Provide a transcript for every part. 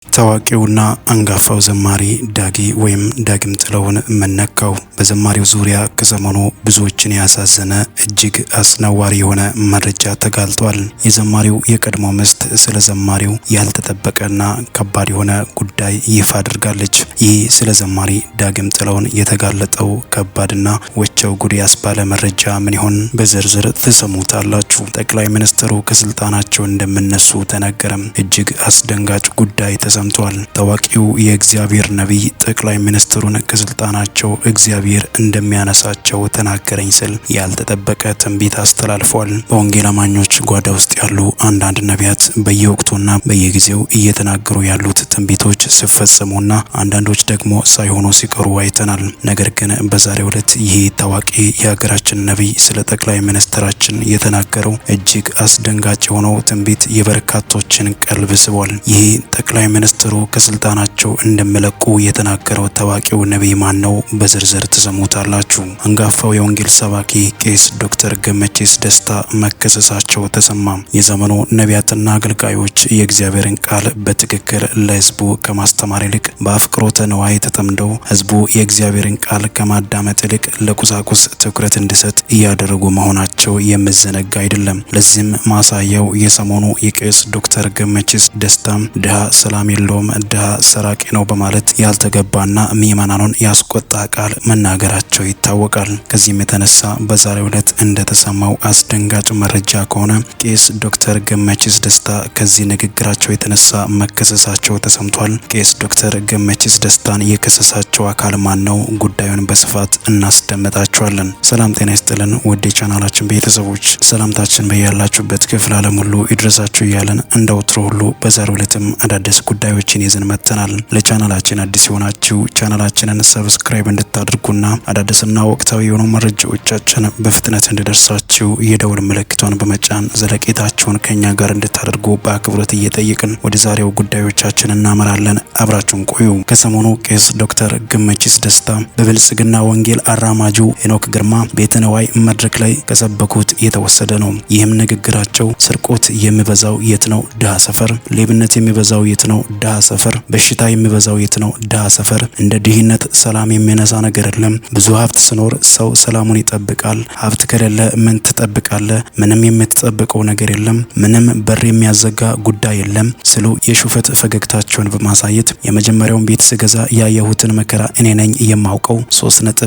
ታዋቂውና አንጋፋው ዘማሪ ዳጊ ወይም ዳግም ጥላሁን መነካው በዘማሪው ዙሪያ ከሰሞኑ ብዙዎችን ያሳዘነ እጅግ አስነዋሪ የሆነ መረጃ ተጋልጧል። የዘማሪው የቀድሞ ሚስት ስለ ዘማሪው ያልተጠበቀና ከባድ የሆነ ጉዳይ ይፋ አድርጋለች። ይህ ስለ ዘማሪ ዳግም ጥላሁን የተጋለጠው ከባድና ወቸው ጉድ ያስባለ መረጃ ምን ይሆን? በዝርዝር ትሰሙታላችሁ። ጠቅላይ ሚኒስትሩ ከስልጣናቸው እንደሚነሱ ተነገረም። እጅግ አስደንጋጭ ጉዳይ ተሰምቷል። ታዋቂው የእግዚአብሔር ነቢይ ጠቅላይ ሚኒስትሩን ከስልጣናቸው እግዚአብሔር እንደሚያነሳቸው ተናገረኝ ስል ያልተጠበቀ ትንቢት አስተላልፏል። በወንጌል አማኞች ጓዳ ውስጥ ያሉ አንዳንድ ነቢያት በየወቅቱና በየጊዜው እየተናገሩ ያሉት ትንቢቶች ሲፈጸሙና አንዳንዶች ደግሞ ሳይሆኑ ሲቀሩ አይተናል። ነገር ግን በዛሬው ዕለት ይህ ታዋቂ የሀገራችን ነቢይ ስለ ጠቅላይ ሚኒስትራችን የተናገረው እጅግ አስደንጋጭ የሆነው ትንቢት የበርካቶችን ቀልብ ስቧል። ይህ ጠቅላይ ሚኒስትሩ ከስልጣናቸው እንደሚለቁ የተናገረው ታዋቂው ነቢይ ማን ነው? በዝርዝር ትሰሙታላችሁ። አንጋፋው የወንጌል ሰባኪ ቄስ ዶክተር ገመቺስ ደስታ መከሰሳቸው ተሰማ። የዘመኑ ነቢያትና አገልጋዮች የእግዚአብሔርን ቃል በትክክል ለሕዝቡ ከማስተማር ይልቅ በአፍቅሮተ ንዋይ ተጠምደው ሕዝቡ የእግዚአብሔርን ቃል ከማዳመጥ ይልቅ ለቁሳቁስ ትኩረት እንዲሰጥ እያደረጉ መሆናቸው የሚዘነጋ አይደለም። ለዚህም ማሳያው የሰሞኑ የቄስ ዶክተር ገመቺስ ደስታ ድሃ ሰላም የለውም፣ ድሃ ሰራቂ ነው በማለት ያልተገባና ምዕመናኑን ያስቆጣ ቃል መናገራቸው ይታወቃል። ከዚህም የተነሳ በዛሬው ዕለት እንደተሰማው አስደንጋጭ መረጃ ከሆነ ቄስ ዶክተር ገመቺስ ደስታ ከዚህ ንግግራቸው የተነሳ መከሰሳቸው ተሰምቷል። ቄስ ዶክተር ገመቺስ ደስታን የከሰሳቸው አካል ማን ነው? ጉዳዩን በስፋት እናስደምጣቸዋለን። ሰላም ጤና ይስጥልን ውድ የቻናላችን ቤተሰቦች፣ ሰላምታችን በያላችሁበት ክፍለ ዓለም ሁሉ ይድረሳችሁ እያለን እንደ ወትሮ ሁሉ በዛሬው ዕለትም አዳዲስ ጉዳዮችን ይዘን መጥተናል። ለቻናላችን አዲስ የሆናችሁ ቻናላችንን subscribe እንድታደርጉና አዳዲስና ወቅታዊ የሆኑ መረጃዎቻችን በፍጥነት እንዲደርሳችሁ የደወል ምልክቷን በመጫን ዘለቄታችሁን ከኛ ጋር እንድታደርጉ በአክብሮት እየጠየቅን ወደ ዛሬው ጉዳዮቻችን እናመራለን። አብራችሁን ቆዩ። ከሰሞኑ ቄስ ዶክተር ገመቺስ ደስታ በብልጽግና ወንጌል አራማጁ ሄኖክ ግርማ ቤተ ንዋይ መድረክ ላይ ከሰበኩት የተወሰደ ነው። ይህም ንግግራቸው ስርቆት የሚበዛው የት ነው? ድሃ ሰፈር። ሌብነት የሚበዛው የት ነው? ድሃ ሰፈር። በሽታ የሚበዛው የት ነው? ድሃ ሰፈር። እንደ ድህነት ሰላም የሚነሳ ነገር የለም። ብዙ ሀብት ሲኖር ሰው ሰላሙን ይጠብቃል። ሀብት ከሌለ ምን ትጠብቃለህ? ምንም የምትጠብቀው ነገር የለም። ምንም በር የሚያዘጋ ጉዳይ የለም ስሉ የሹፈት ፈገግታቸውን በማሳየት የመጀመሪያውን ቤት ስገዛ ያየሁትን መከራ እኔ ነኝ የማውቀው። 3.2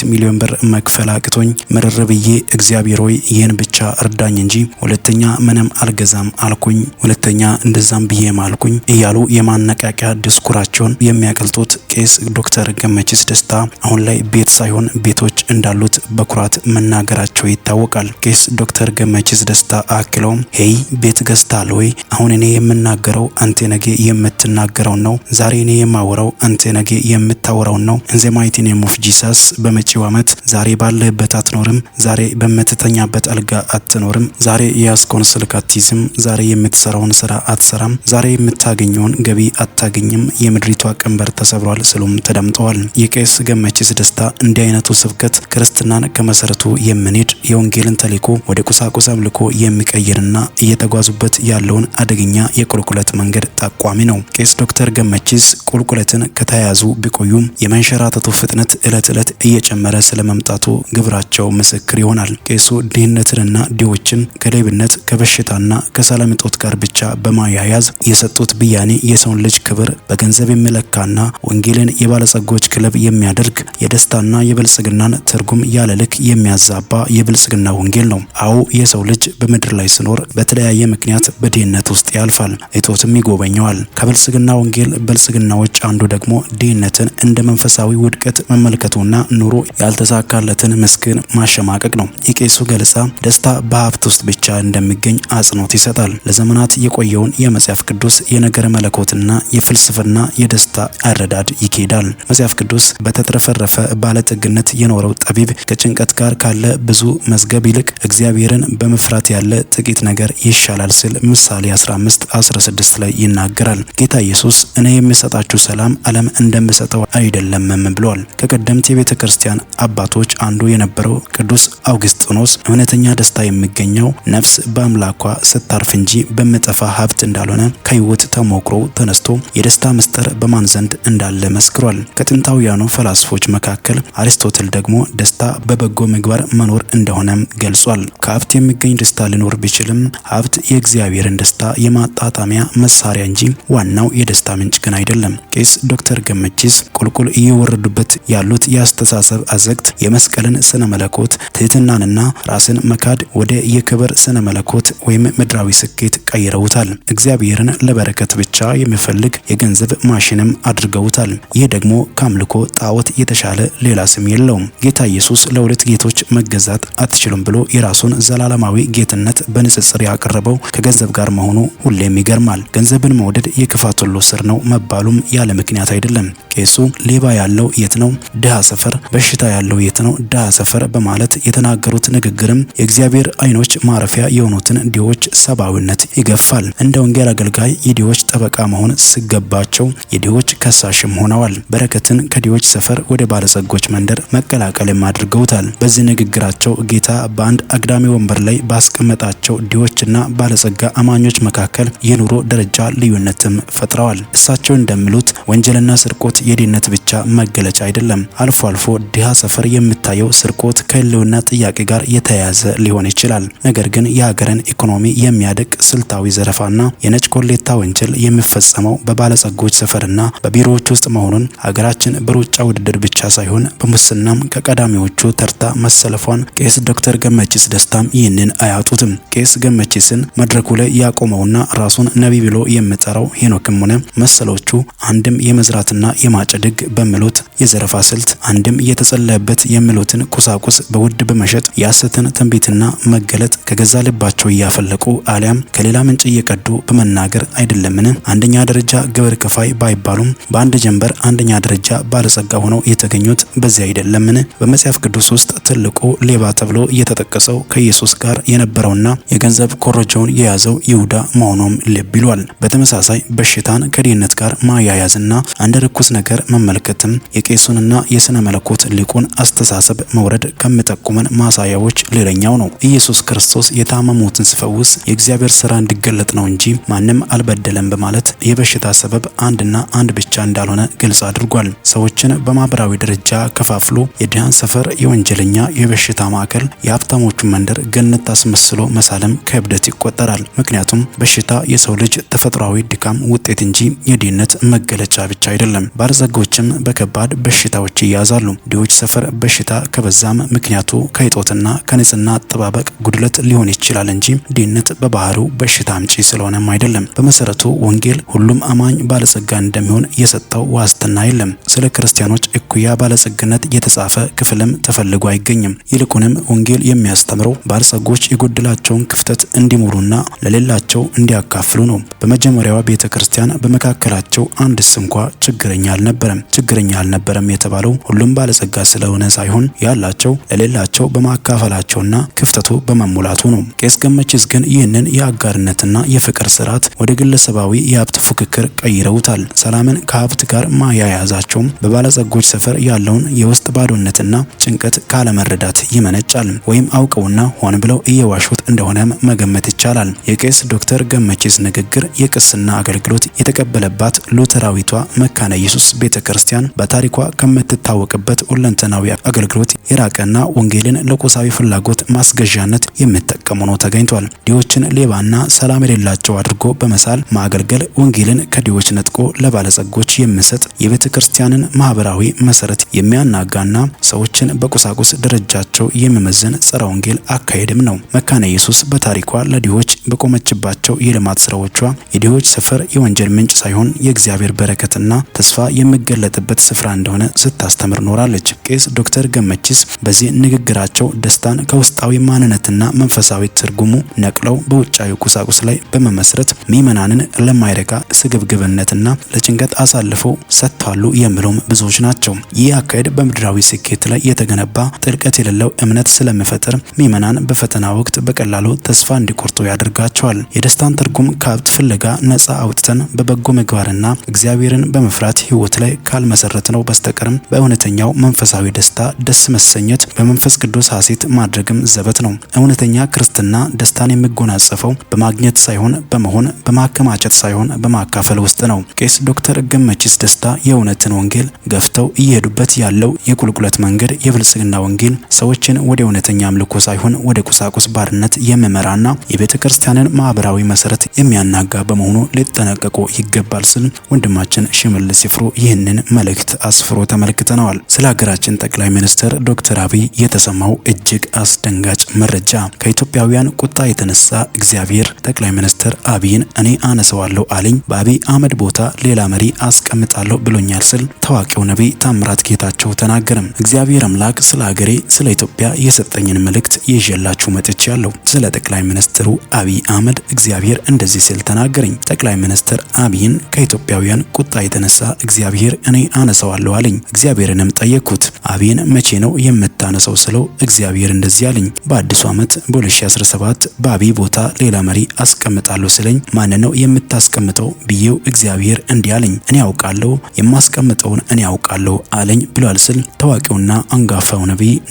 ሚሊዮን ብር መክፈል አቅቶኝ ምርር ብዬ እግዚአብሔር ሆይ ይህን ብቻ እርዳኝ እንጂ ሁለተኛ ምንም አልገዛም አልኩኝ፣ ሁለተኛ እንደዛም ብዬ ማልኩኝ እያሉ የማነቃቂያ ድስኩራቸውን የሚያቀልጡት ቄስ ዶክተር ገመቺስ ደስታ አሁን ላይ ቤት ሳይሆን ቤቶች እንዳሉት በኩራት መናገራቸው ይታወቃል። ቄስ ዶክተር ገመቺስ ደስታ አክለውም hey፣ ቤት ገዝተሃል ወይ? አሁን እኔ የምናገረው አንተ ነገ የምትናገረውን ነው። ዛሬ እኔ የማወራው አንተ ነገ የምታወራውን ነው። In the mighty name of Jesus በመጪው ዓመት ዛሬ ባለህበት አትኖርም። ዛሬ በምትተኛበት አልጋ አትኖርም። ዛሬ የያዝከውን ስልክ አትይዝም። ዛሬ የምትሰራውን ስራ አትሰራም። ዛሬ የምታገኘውን ገቢ አታገኝም። የምድሪቷ ቀንበር ተሰብሯል ስሉም ተደምጠዋል። የቄስ ገመቺስ ደስታ እንዲህ አይነቱ ስብከት ክርስትናን ከመሰረቱ የምንሄድ የወንጌልን ተልዕኮ ወደ ቁሳቁስ አምልኮ የሚቀይርና እየተጓዙበት ያለውን አደገኛ የቁልቁለት መንገድ ጠቋሚ ነው። ቄስ ዶክተር ገመቺስ ቁልቁለትን ከተያያዙ ቢቆዩም የመንሸራተቱ ፍጥነት እለት እለት እየጨመረ ስለመምጣቱ ግብራቸው ምስክር ይሆናል። ቄሱ ድህነትንና ድሆችን ከሌብነት፣ ከበሽታና ከሰላም እጦት ጋር ብቻ በማያያዝ የሰጡት ብያኔ የሰውን ልጅ ክብር በገንዘብ የሚለካና ወንጌልን የባለጸጎች ክለብ የሚያደርግ የደስታና የብልጽግናን ትርጉም ያለ ልክ የሚያዛባ የብልጽግና ወንጌል ነው። አዎ፣ የሰው ልጅ በምድር ላይ ሲኖር በተለያየ ምክንያት በድህነት ውስጥ ያልፋል፣ እጦትም ይጎበኘዋል። ከብልጽግና ወንጌል ብልጽግናዎች አንዱ ደግሞ ድህነትን እንደ መንፈሳዊ ውድቀት መመልከቱና ኑሮ ያልተሳካለትን ምስኪን ማሸማቀቅ ነው። የቄሱ ገለጻ ደስታ በሀብት ውስጥ ብቻ እንደሚገኝ አጽንኦት ይሰጣል። ለዘመናት የቆየውን የመጽሐፍ ቅዱስ የነገረ መለኮትና የፍልስፍና የደስታ አረዳድ ይኬዳል። መጽሐፍ ቅዱስ በተትረፈረፈ ባለጠግነት የኖረው ጠቢብ ከጭንቀት ጋር ካለ ብዙ መዝገብ ይልቅ እግዚአብሔርን በመፍራት ያለ ጥቂት ነገር ይሻላል ሲል ምሳሌ 15:16 ላይ ይናገራል። ጌታ ኢየሱስ እኔ የምሰጣችሁ ሰላም ዓለም እንደምሰጠው አይደለምም ብሏል። ከቀደምት የቤተ ክርስቲያን አባቶች አንዱ የነበረው ቅዱስ አውግስጢኖስ እውነተኛ ደስታ የሚገኘው ነፍስ በአምላኳ ስታርፍ እንጂ በሚጠፋ ሀብት እንዳልሆነ ከህይወት ተሞክሮ ተነስቶ የደስታ ምስጢር በማን ዘንድ እንዳለ መስክሯል። ከጥንታውያኑ ፈላስፎች መካከል አሪስቶትል ደግሞ ደስታ በበጎ ምግባር መኖር እንደሆነ ገልጿል። ከሀብት የሚገኝ ደስታ ሊኖር ቢችልም ሀብት የእግዚአብሔርን ደስታ የማጣጣሚያ መሳሪያ እንጂ ዋናው የደስታ ምንጭ ግን አይደለም። ቄስ ዶክተር ገመቺስ ቁልቁል እየወረዱበት ያሉት የአስተሳሰብ አዘግት የመስቀልን ስነ መለኮት ትህትናንና ራስን መካድ ወደ የክብር ስነ መለኮት ወይም ምድራዊ ስኬት ቀይረውታል። እግዚአብሔርን ለበረከት ብቻ የሚፈልግ የገንዘብ ማሽንም አድርገውታል። ይህ ደግሞ ከአምልኮ ጣዖት የተሻለ ሌላ ስም የለውም። ጌታ ኢየሱስ ለሁለት ጌቶች መገዛት አትችሉም ብሎ የራሱን ዘላለማዊ ጌትነት በንጽጽር ያቀረበው ከገንዘብ ጋር መሆኑ ሁሌም ይገርማል። ገንዘብን መውደድ የክፋት ሁሉ ስር ነው መባሉም ያለ ምክንያት አይደለም። ቄሱ ሌባ ያለው የት ነው? ድሃ ሰፈር። በሽታ ያለው የት ነው? ድሃ ሰፈር በማለት የተናገሩት ንግግርም የእግዚአብሔር ዓይኖች ማረፊያ የሆኑትን ድሆች ሰብአዊነት ይገፋል። እንደ ወንጌል አገልጋይ የድሆች ጠበቃ መሆን ሲገባቸው የድሆች ከሳሽም ሆነዋል። በረከትን ከድሆች ሰፈር ወደ ባለጸጎች መንደር መቀላቀልም አድርገውታል። በዚህ ንግግራቸው ጌታ በአንድ አግዳሚ ወንበር ላይ ባስቀመጣቸው ድሆችና ባለጸጋ አማኞች መካከል የኑሮ ደረጃ ልዩነትም ፈጥረዋል። እሳቸው እንደሚሉት ወንጀልና ስርቆት የድህነት ብቻ መገለጫ አይደለም። አልፎ አልፎ ድሃ ሰፈር የሚታየው ስርቆት ከህልውና ጥያቄ ጋር የተያያዘ ሊሆን ይችላል። ነገር ግን የሀገርን ኢኮኖሚ የሚያደቅ ስልታዊ ዘረፋና የነጭ ኮሌታ ወንጀል የሚፈጸመው በባለጸጎች ሰፈርና በቢሮዎች ውስጥ መሆኑን ሀገራችን በሩጫ ውድድር ብቻ ሳይሆን በሙስናም ከቀዳሚዎቹ ተርታ መሰለፏን ቄስ ዶክተር ገመቺስ ደስታም ይህንን አያጡትም። ቄስ ገመቺስን መድረኩ ላይ ያቆመውና ራሱን ነቢይ ብሎ የሚጠራው ሄኖክም ሆነ መሰሎቹ አንድም የመዝራትና የማጨድ ሕግ በሚሉት የዘረፋ ስልት፣ አንድም የተጸለየበት የሚሉትን ቁሳቁስ በውድ በመሸጥ የሐሰትን ትንቢትና መገለጥ ከገዛ ልባቸው እያፈለቁ አሊያም ከሌላ ምንጭ እየቀዱ በመናገር አይደለምን? አንደኛ ደረጃ ግብር ከፋይ ባይባሉም በአንድ ጀንበር አንደኛ ደረጃ ባለጸጋ ሆነው የተገኙት በዚህ አይደለምን? በመጽሐፍ ቅዱስ ውስጥ ትልቁ ሌባ ተብሎ የተጠቀሰው ከኢየሱስ ጋር የነበረውና የገንዘብ ኮረጆውን የያዘው ይሁዳ መሆኑም ልብ ይሏል። በተመሳሳይ በሽታን ከድህነት ጋር ማያያዝና እንደ ርኩስ ነገር መመልከትም የቄሱንና የስነ መለኮት ሊቁን አስተሳሰብ መውረድ ከሚጠቁመን ማሳያዎች ሌላኛው ነው። ኢየሱስ ክርስቶስ የታመሙትን ሲፈውስ የእግዚአብሔር ስራ እንዲገለጥ ነው እንጂ ማንም አልበደለም በማለት የበሽታ ሰበብ አንድና አንድ ብቻ እንዳልሆነ ግልጽ አድርጓል። ሰዎችን በማህበራዊ ደረጃ ከፋፍሎ የድሃን ሰፈር የወንጀለኛ የበሽታ ማዕከል፣ የሀብታሞቹን መንደር ገነት አስመስሎ መሳለም ከእብደት ይቆጠራል። ምክንያቱም በሽታ የሰው ልጅ ተፈጥሯዊ ድካም ውጤት እንጂ የድህነት መገለጫ ብቻ አይደለም። ባለጸጎችም በከባድ በሽታዎች ይያዛሉ። ድሆች ሰፈር በሽታ ከበዛም ምክንያቱ ከእጦትና ከንጽህና አጠባበቅ ጉድለት ሊሆን ይችላል እንጂ ድህነት በባህሪው በሽታ አምጪ ስለሆነም አይደለም። በመሰረቱ ወንጌል ሁሉም አማኝ ባለጸጋ እንደሚሆን የሰጠው ዋስትና የለም። ስለ ክርስቲያኖች እኩያ ባለጸግነት የተጻፈ ክፍልም ተፈልጎ አይገኝም። ይልቁንም ወንጌል የሚያስተምረው ባለጸጎች የጎደላቸውን ክፍተት እንዲሞሉና ለሌላቸው እንዲያካፍሉ ነው። በመጀመሪያዋ ቤተ ክርስቲያን በመካከላቸው አንድስ እንኳ ችግረኛ አልነበረም። ችግረኛ አልነበረም የተባለው ሁሉም ባለጸጋ ስለሆነ ሳይሆን ያላቸው ለሌላቸው በማካፈላቸውና ክፍተቱ በመሙላቱ ነው። ቄስ ገመቺስ ግን ይህንን የአጋርነትና የፍቅር ስርዓት ወደ ግለሰባዊ የሀብት ፉክክር ቀይረውታል። ሰላምን ከሀብት ጋር ማያያዛቸውም በባለጸጎች ሰፈር ያለውን የውስጥ ባዶነትና ጭንቀት ካለመረዳት ይመነጫል። ወይም አውቀውና ሆን ብለው እየዋሹት እንደሆነም መገመት ይቻላል። የቄስ ዶክተር ገመቺስ ንግግር የቅስና አገልግሎት የተቀበለባት ሉተራዊቷ መካነ ኢየሱስ ቤተ ክርስቲያን በታሪኳ ከምትታወቅበት ሁለንተናዊ አገልግሎት የራቀና ወንጌልን ለቁሳዊ ፍላጎት ማስገዣነት የሚጠቀሙ ነው ተገኝቷል። ድሆችን ሌባና ሰላም የሌላቸው አድርጎ በመሳል ማገልገል ወንጌልን ከድሆች ነጥቆ ለባለጸጎች የሚሰጥ የቤተ ክርስቲያንን ማህበራዊ መሰረት የሚያናጋና ሰዎችን በቁሳቁስ ደረጃቸው የሚመዝን ጸረ ወንጌል አካሄድም ነው። መካነ ኢየሱስ በታሪኳ ለድሆች በቆመችባቸው የልማት ስራዎቿ የድሆች ሰፈር የወንጀል ምንጭ ሳይሆን የእግዚአብሔር በረከትና ተስፋ የሚገለጥበት ስፍራ እንደሆነ ስታስተምር ኖራለች። ቄስ ዶክተር ገመቺስ በዚህ ንግግራቸው ደስታን ከውስጣዊ ማንነትና መንፈሳዊ ትርጉሙ ነቅለው በውጫዊ ቁሳቁስ ላይ በመመስረት ምዕመናንን ለማይረካ ስግብግብነትና ለጭንቀት አሳልፈው ሰጥተዋል የሚሉም ብዙዎች ናቸው። ይህ አካሄድ በምድራዊ ስኬት ላይ የተገነባ ጥልቀት የሌለው እምነት ስለሚፈጥር ምዕመናን በፈተና ወቅት በቀላሉ ተስፋ እንዲቆርጡ ያደርጋቸዋል። የደስታን ትርጉም ከሀብት ፍለጋ ነፃ አውጥተን በበጎ ምግባርና እግዚአብሔርን በመፍራት ሕይወት ላይ ካልመሰረት ነው በስተቀርም በእውነተኛው መንፈሳዊ ደስታ ደስ መሰኘት በመንፈስ ቅዱስ ሐሴት ማድረግም ዘበት ነው። እውነተኛ ክርስትና ደስታን የሚጎናጸፈው በማግኘት ሳይሆን በመሆን፣ በማከማቸት ሳይሆን በማካፈል ውስጥ ነው። ቄስ ዶክተር ገመቺስ ደስታ የእውነትን ወንጌል ገፍተው እየሄዱበት ያለው የቁልቁለት መንገድ የብልጽግና ወንጌል ሰዎችን ወደ እውነተኛ አምልኮ ሳይሆን ወደ ቁሳቁስ ባርነት የሚመራና የቤተ ክርስቲያንን ማህበራዊ መሰረት የሚያናጋ በመሆኑ ሊጠነቀቁ ይገባል ስል ወንድማችን ሽመልስ ይፍሩ ይህንን መልእክት አስፍሮ ተመልክተነዋል። ስለ ሀገራችን ጠቅላይ ሚኒስትር ዶክተር አብይ የተሰማው እጅግ አስደንጋጭ መረጃ ከኢትዮጵያውያን ቁጣ የተነሳ እግዚአብሔር ጠቅላይ ሚኒስትር አብይን እኔ አነሰዋለሁ አለኝ፣ በአብይ አህመድ ቦታ ሌላ መሪ አስቀምጣለሁ ብሎኛል ስል ታዋቂው ነቢይ ታምራት ጌታቸው ተናገረም። እግዚአብሔር አምላክ ስለ ሀገሬ ስለ ኢትዮጵያ የሰጠኝን መልእክት ይዤላችሁ መጥቻለሁ። ስለ ጠቅላይ ሚኒስትሩ አብይ አህመድ እግዚአብሔር እንደዚህ ሲል ተናገረኝ። ጠቅላይ ሚኒስትር አብይን ከኢትዮጵያውያን ቁጣ የተነሳ እግዚአብሔር እኔ አነሰዋለሁ አለኝ። እግዚአብሔርንም ጠየቅኩት፣ አብይን መቼ ነው የምታነሰው ስለው እግዚአብሔር እንደዚህ አለኝ፣ በአዲሱ ዓመት በ2017 በአብይ ቦታ ሌላ መሪ አስቀምጣለሁ ስለኝ ማን ነው የምታስቀምጠው ብዬው እግዚአብሔር እንዲህ አለኝ፣ እኔ አውቃለሁ፣ የማስቀምጠውን እኔ አውቃለሁ አለኝ ብሏል ስል ታዋቂውና አንጋፋው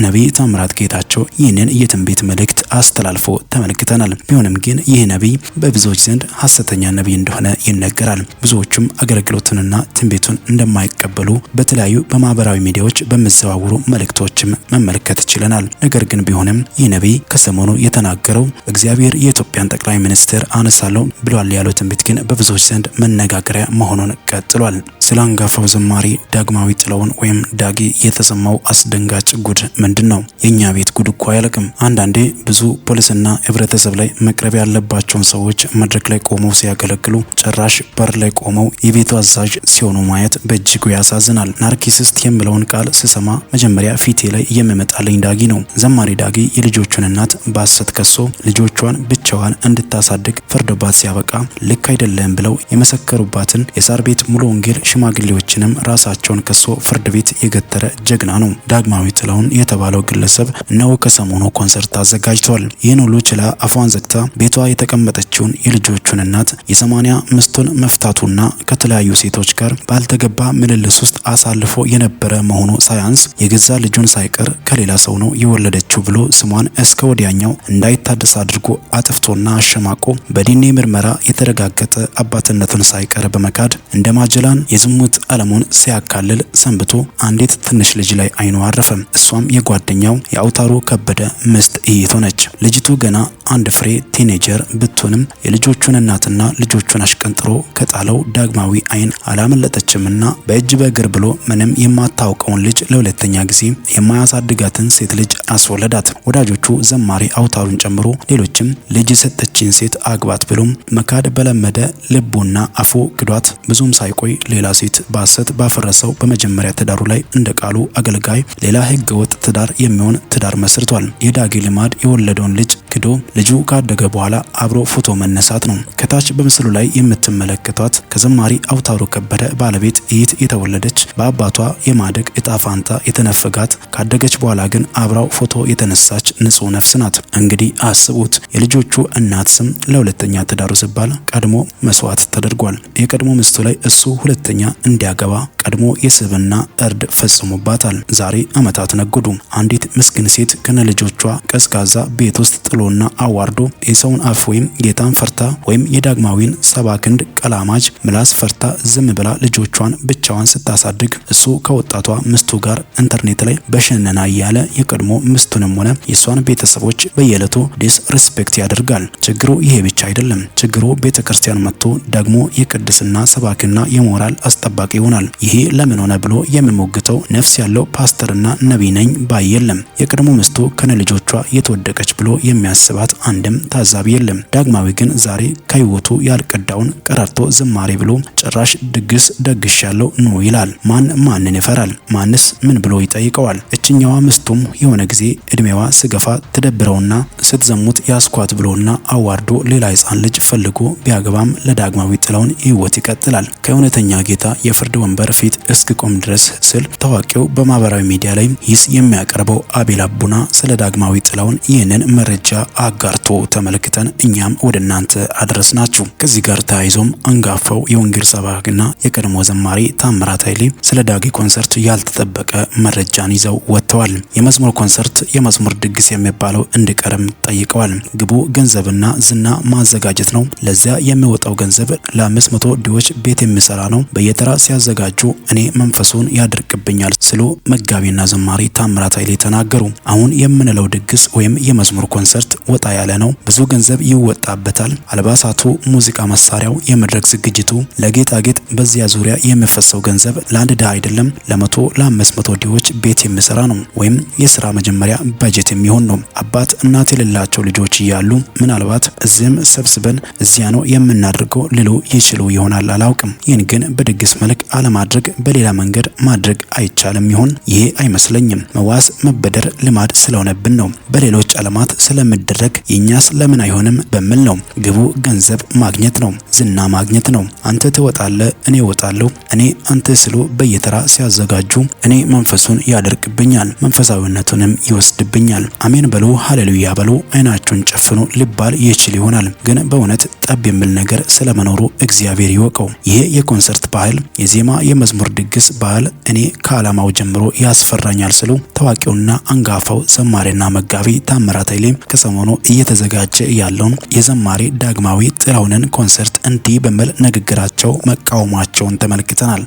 ነቢይ ታምራት ጌታቸው ይህንን የትንቢት መልእክት አስተላልፎ ተመልክተናል። ቢሆንም ግን ይህ ነቢይ በብዙዎች ዘንድ ሐሰተኛ ነቢይ እንደሆነ ይነገራል። ብዙዎቹም አገልግሎቱንና ትንቢቱን እንደማይቀበሉ በተለያዩ በማህበራዊ ሚዲያዎች በሚዘዋወሩ መልእክቶችም መመልከት ችለናል። ነገር ግን ቢሆንም ይህ ነቢይ ከሰሞኑ የተናገረው እግዚአብሔር የኢትዮጵያን ጠቅላይ ሚኒስትር አነሳለሁ ብሏል ያለው ትንቢት ግን በብዙዎች ዘንድ መነጋገሪያ መሆኑን ቀጥሏል። ስለ አንጋፋው ዘማሪ ዳግማዊ ጥላሁን ወይም ዳጊ የተሰማው አስደንጋጭ ጉድ ምንድን ነው? የእኛ ቤት ጉድ እኮ አያልቅም። አንዳንዴ ብዙ ፖሊስና ህብረተሰብ ላይ መቅረብ ያለባቸውን ሰዎች መድረክ ላይ ቆመው ሲያገለግሉ ጭራሽ በር ላይ ቆመው የቤቱ አዛዥ ሲሆኑ ማየት በእጅጉ ያሳዝናል። Narcissist የሚለውን ቃል ስሰማ መጀመሪያ ፊቴ ላይ የሚመጣልኝ ዳጊ ነው። ዘማሪ ዳጊ የልጆቹን እናት በሐሰት ከሶ ልጆቿን ብቻዋን እንድታሳድግ ፈርዶባት ሲያበቃ ልክ አይደለም ብለው የመሰከሩባትን የሳር ቤት ሙሉ ወንጌል ሽማግሌዎችንም ራሳቸውን ከሶ ፍርድ ቤት የገተረ ጀግና ነው። ዳግማዊ ጥላሁን የተባለው ግለሰብ እነሆ ከሰሞኑ ኮንሰርት አዘጋጅቷል። ይህን ሁሉ ችላ አፏን ዘግታ ቤቷ የተቀመጠችውን የልጆቹን እናት የ80 ሚስቱን መፍታቱና ከተለያዩ ሴቶች ጋር ባልተገባ ምልልስ ውስጥ አሳልፎ የነበረ መሆኑ ሳያንስ የገዛ ልጁን ሳይቀር ከሌላ ሰው ነው የወለደችው ብሎ ስሟን እስከ ወዲያኛው እንዳይታደስ አድርጎ አጥፍቶና አሸማቆ በዲኤንኤ ምርመራ የተረጋገጠ አባትነቱን ሳይቀር በመካድ እንደ ማጀላን የዝሙት ዓለሙን ሲያካልል ሰንብቶ አንዲት ትንሽ ልጅ ላይ አይኑ አረፈ። እሷም የጓደኛው የአውታሩ ከበደ ሚስት እህቱ ነች። ልጅቱ ገና አንድ ፍሬ teenager ብትሆንም የልጆቹን እናትና ልጆቹን አሽቀንጥሮ ከጣለው ዳግማዊ አይን አላመለጠችምና በእጅ በእግር ብሎ ምንም የማታውቀውን ልጅ ለሁለተኛ ጊዜ የማያሳድጋትን ሴት ልጅ አስወለዳት። ወዳጆቹ ዘማሪ አውታሩን ጨምሮ ሌሎችም ልጅ የሰጠችን ሴት አግባት ብሎም መካድ በለመደ ልቡና አፉ ክዷት ብዙም ሳይቆይ ሌላ ሴት በሐሰት ባፈረሰው በመጀመሪያ ትዳሩ ላይ እንደ ቃሉ አገልጋይ ሌላ ህገወጥ ትዳር የሚሆን ትዳር መስርቷል። የዳጊ ልማድ የወለደውን ልጅ ክዶ ልጁ ካደገ በኋላ አብሮ ፎቶ መነሳት ነው። ከታች በምስሉ ላይ የምትመለከቷት ከዘማሪ አውታሩ ከበደ ባለቤት እህት የተወለደች በአባቷ የማደግ እጣ ፋንታ የተነፈጋት ካደገች በኋላ ግን አብራው ፎቶ የተነሳች ንጹህ ነፍስ ናት። እንግዲህ አስቡት፣ የልጆቹ እናት ስም ለሁለተኛ ትዳሩ ሲባል ቀድሞ መስዋዕት ተደርጓል። የቀድሞ ሚስቱ ላይ እሱ ሁለተኛ እንዲያገባ ቀድሞ የስብና እርድ ፈጽሞባታል። ዛሬ አመታት ነጎዱ። አንዲት ምስኪን ሴት ከነልጆቿ ቀዝቃዛ ቤት ውስጥ ጥሎና አዋርዶ የሰውን አፍ ወይም ጌታን ፈርታ ወይም የዳግማዊን ሰባ ክንድ ቀላማጅ ምላስ ፈርታ ዝም ብላ ልጆቿን ብቻዋን ስታሳድግ እሱ ከወጣቷ ሚስቱ ጋር ኢንተርኔት ላይ በሸነና እያለ የቀድሞ ሚስቱንም ሆነ የእሷን ቤተሰቦች በየዕለቱ disrespect ያደርጋል። ችግሩ ይሄ ብቻ አይደለም። ችግሩ ቤተክርስቲያን መጥቶ ደግሞ የቅድስና ሰባኪና የሞራል አስጠባቂ ይሆናል። ይሄ ለምን ሆነ ብሎ የሚሞግተው ነፍስ ያለው ፓስተርና ነቢይ ነኝ ባይ የለም። የቀድሞ ሚስቱ ከነልጆቿ የተወደቀች ብሎ የሚያስባት አንድም ታዛቢ የለም። ዳግማዊ ግን ዛሬ ከህይወቱ ያልቀዳውን ቀረርቶ ዝማሬ ብሎ ጭራሽ ድግስ ደግሻለሁ ኑ ይላል። ማን ማንን ይፈራል? ማንስ ምን ብሎ ይጠይቀዋል? እችኛዋ ሚስቱም የሆነ ጊዜ እድሜዋ ስገፋ ትደብረውና ስትዘሙት ያስኳት ብሎና አዋርዶ ሌላ ህፃን ልጅ ፈልጎ ቢያገባም ለዳግማዊ ጥላሁን ህይወት ይቀጥላል። ከእውነተኛ ጌታ የፍርድ ወንበር ፊት ፊት እስክቆም ድረስ ስል ታዋቂው በማህበራዊ ሚዲያ ላይ ሂስ የሚያቀርበው አቤል አቡና ስለ ዳግማዊ ጥላሁን ይህንን መረጃ አጋርቶ ተመልክተን እኛም ወደ እናንተ አደረስናችሁ። ከዚህ ጋር ተያይዞም አንጋፋው የወንጌል ሰባኪና የቀድሞ ዘማሪ ታምራት ኃይሌ ስለ ዳጊ ኮንሰርት ያልተጠበቀ መረጃን ይዘው ወጥተዋል። የመዝሙር ኮንሰርት፣ የመዝሙር ድግስ የሚባለው እንዲቀርም ጠይቀዋል። ግቡ ገንዘብና ዝና ማዘጋጀት ነው። ለዚያ የሚወጣው ገንዘብ ለ500 ድሆች ቤት የሚሰራ ነው። በየተራ ሲያዘጋጁ እኔ መንፈሱን ያደርቅብኛል ስሉ መጋቢና ዘማሪ ታምራት ኃይሌ ተናገሩ። አሁን የምንለው ድግስ ወይም የመዝሙር ኮንሰርት ወጣ ያለ ነው። ብዙ ገንዘብ ይወጣበታል። አልባሳቱ፣ ሙዚቃ መሳሪያው፣ የመድረክ ዝግጅቱ፣ ለጌጣጌጥ በዚያ ዙሪያ የሚፈሰው ገንዘብ ለአንድ ድሃ አይደለም ለ100 ለ500 ድሆች ቤት የሚሰራ ነው ወይም የስራ መጀመሪያ በጀት የሚሆን ነው። አባት እናት የሌላቸው ልጆች እያሉ ምናልባት እዚህም ሰብስበን እዚያ ነው የምናደርገው ሊሉ ይችሉ ይሆናል፣ አላውቅም። ይህን ግን በድግስ መልክ አለማድረግ በሌላ መንገድ ማድረግ አይቻልም ይሆን? ይሄ አይመስለኝም። መዋስ መበደር ልማድ ስለሆነብን ነው። በሌሎች ዓለማት ስለሚደረግ የእኛስ ለምን አይሆንም በሚል ነው። ግቡ ገንዘብ ማግኘት ነው፣ ዝና ማግኘት ነው። አንተ ትወጣለህ፣ እኔ እወጣለሁ፣ እኔ አንተ ስሉ በየተራ ሲያዘጋጁ እኔ መንፈሱን ያደርቅብኛል፣ መንፈሳዊነቱንም ይወስድብኛል። አሜን በሉ፣ ሃሌሉያ በሉ፣ አይናችሁን ጨፍኑ ሊባል ይችል ይሆናል። ግን በእውነት ጠብ የሚል ነገር ስለመኖሩ እግዚአብሔር ይወቀው። ይሄ የኮንሰርት ባህል፣ የዜማ የመዝሙር ድግስ ባህል እኔ ከዓላማው ጀምሮ ያስፈራኛል ስሉ ታዋቂውና አንጋፋው ዘማሪና መጋቢ ታምራት ኃይሌ ከሰሞኑ እየተዘጋጀ ያለውን የዘማሪ ዳግማዊ ጥላሁንን ኮንሰርት እንዲህ በሚል ንግግራቸው መቃወማቸውን ተመልክተናል።